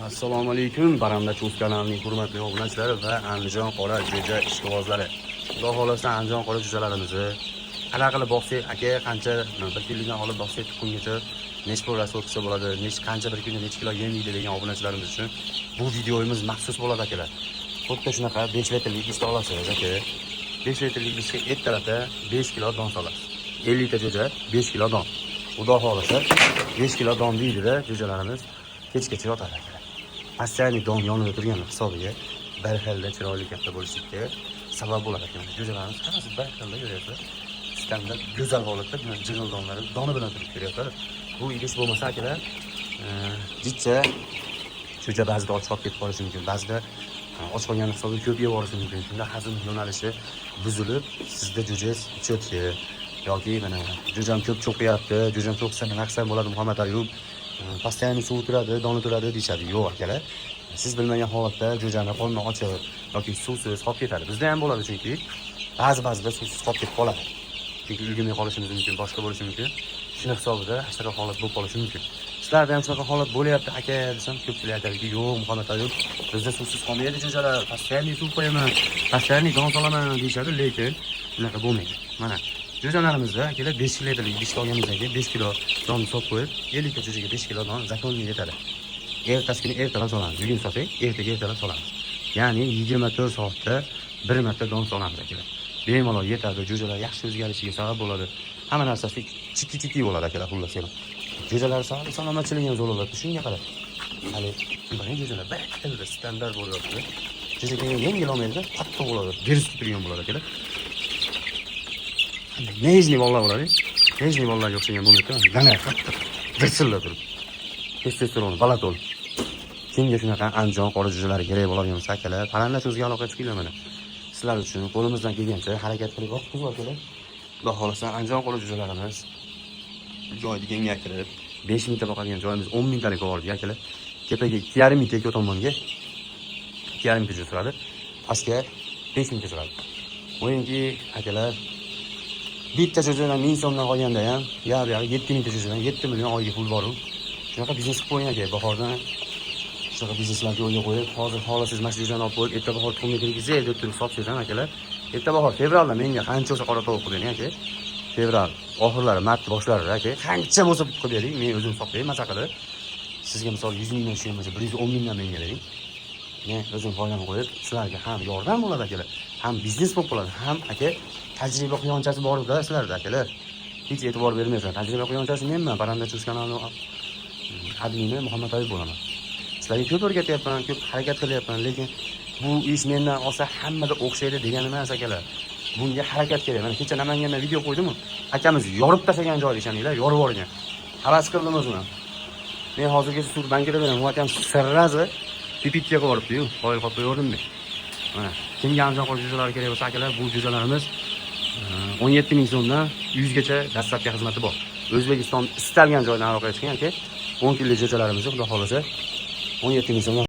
Assalomu alaykum, Baramdachi o'z kanalining hurmatli obunachilari va Andijon qora jo'ja ishqibozlari. Xudo xohlasa, Andijon qora jo'jalarimizni qanaqa qilib boqsak, aka, qancha bir kunlikdan olib boqsak, tuxumgacha necha pul расход qilsa bo'ladi, necha, qancha bir kunda necha kilo yem yeydi degan obunachilarimiz uchun bu videomiz maxsus bo'ladi, akalar. Xuddi shunaqa 5 litrlik idishda olasiz, aka. 5 litrlik idishga ertalabda 5 kilo don solasiz. 50 ta jo'ja, 5 kilo don. Xudo xohlasa, 5 kilo don deydida jo'jalarimiz kechgacha yotadi, akalar. Постоянный don yonida turgani hisobiga bir xilda chiroyli katta bo'lishlikka sabab bo'ladi ekan. Jo'jalarimiz hammasi bir xilda, ko'ryapsizlar. Standart go'zal holatda jig'il donlari doni bilan turib ko'ryapsizlar. Bu idish bo'lmasa, akalar, jitcha jo'ja ba'zida och qolib ketib qolishi mumkin, ba'zida och qolgani hisobiga ko'p yeb yuborishi mumkin. Shunda hazm yo'nalishi buzilib, sizda jo'jangiz ichayotgan yoki mana jo'jam ko'p cho'qiyapti, jo'jam cho'qisa nima qilsam bo'ladi, Muhammad Ayub, постоянно suv turadi, doni turadi deyishadi. Yo'q, akalar, siz bilmagan holatda jo'jani qorni ochiq yoki suvsiz qolib ketadi. Bizda ham bo'ladi, chunki ba'zi ba'zida suvsiz qolib ketib qoladi, chunki ulgurmay qolishimiz mumkin, boshqa bo'lishi mumkin. Shuni hisobida shunaqa holat bo'lib qolishi mumkin. Sizlarda ham shunaqa holat bo'lyapti, aka, desam, ko'pchilik aytadiki: "Yo'q, Muhammad Ayub, bizda suvsiz qolmaydi jo'jalar, постоянный suv qo'yaman, постоянный don solaman", deyishadi. Lekin unaqa bo'lmaydi. Mana jo'jalarimizda, akalar, 5 litrlik idishga olganimizdan keyin 5 kilo donni solib qo'yib, 50 ta jo'jaga 5 kilo don законный yetadi. Ertasi kuni ertalab solamiz. Bugun solsak, ertaga ertalab solamiz, ya'ni 24 soatda bir marta don solamiz, akalar. Bemalol yetadi, jo'jalar yaxshi o'zgarishiga sabab bo'ladi, hamma narsasi chiki chiki bo'ladi, akalar. Xullas, jo'jalar salomatchiligi ham zo'r bo'ladi. Shunga qarab, hali qarang, jo'jalar bir xilda standart bo'lyapti. Jo'ja keyin yengil olmaydi, qattiq bo'ladi, berib turgan bo'ladi, akalar. Нежный bolalar bo'ladi, нежный bolalarga o'xshagan bo'lmaydi, dana qattiq, dirsillab turib, testosteron baland. Kimga shunaqa Andijon qora jo'jalari kerak bo'ladigan bo'lsa, akalar, parrandachi o'ziga aloqa chiqinglar. Mana sizlar uchun qo'limizdan kelgancha harakat qilib boqdik, akalar. Xudo xohlasa, Andijon qora jo'jalarimiz joyni kengaytirib, 5 mingta boqadigan joyimiz 10 mingtalik qilib oldik, akalar. Tepaga 2,5 mingta, ikki tomonga 2,5 mingta jo'ja turadi, pastga 5 mingta turadi. O'yinki, akalar, bitta jo'jadan 1000 so'mdan qolganda ham, buyog'i 7 mingta jo'jadan 7 million oyga pul boru. Shunaqa biznes qilib qo'ying, aka. Bahordan shunaqa bizneslarni yo'lga qo'yib, hozir xohlasangiz, mana shu jo'jani olib qo'yib, erta bahor tuxumga kirgizay deb turib sotsangiz ham, akalar, erta bahor fevralda menga qancha bo'lsa qora tovuq qilib bering, aka. Fevral oxirlari, mart boshlarida, aka, qancha bo'lsa pul qilib bering, men o'zim sotay maza qilib. Sizga misol 100 mingdan tushgan bo'lsa, 110 mingdan menga bering. Men o'zim foydamni qo'yib, sizlarga ham yordam bo'ladi, akalar, ham biznes bo'lib qoladi ham. Aka, tajriba quyonchasi bor-da sizlarda, akalar, hech e'tibor bermaysan. Tajriba quyonchasi menman, Parrandachi o'z kanalini admini Muhammad Ayub bo'laman. Sizlarga ko'p o'rgatyapman, ko'p harakat qilyapman, lekin bu ish mendan olsa hammada o'xshaydi degani emas, akalar. Bunga harakat kerak. Mana kecha Namanganda video qo'ydimu, akamiz yorib tashlagan joyda, ishoninglar, yorib yuborgan. Havas qildim o'zim. Men hozirgacha sut bankada beraman, u akam сразу pipitka qilib yuboribdiyu, qoyil qolib qo'yaverdim men. Mana kimga Andijon qora jo'jalari kerak bo'lsa, akalar, bu jo'jalarimiz 17 ming so'mdan 100gacha доставка xizmati bor. O'zbekiston istalgan joydan aloqaga chiqing, aka. 10 kunlik jo'jalarimizni, xudo xohlasa, 17 ming so'mdan.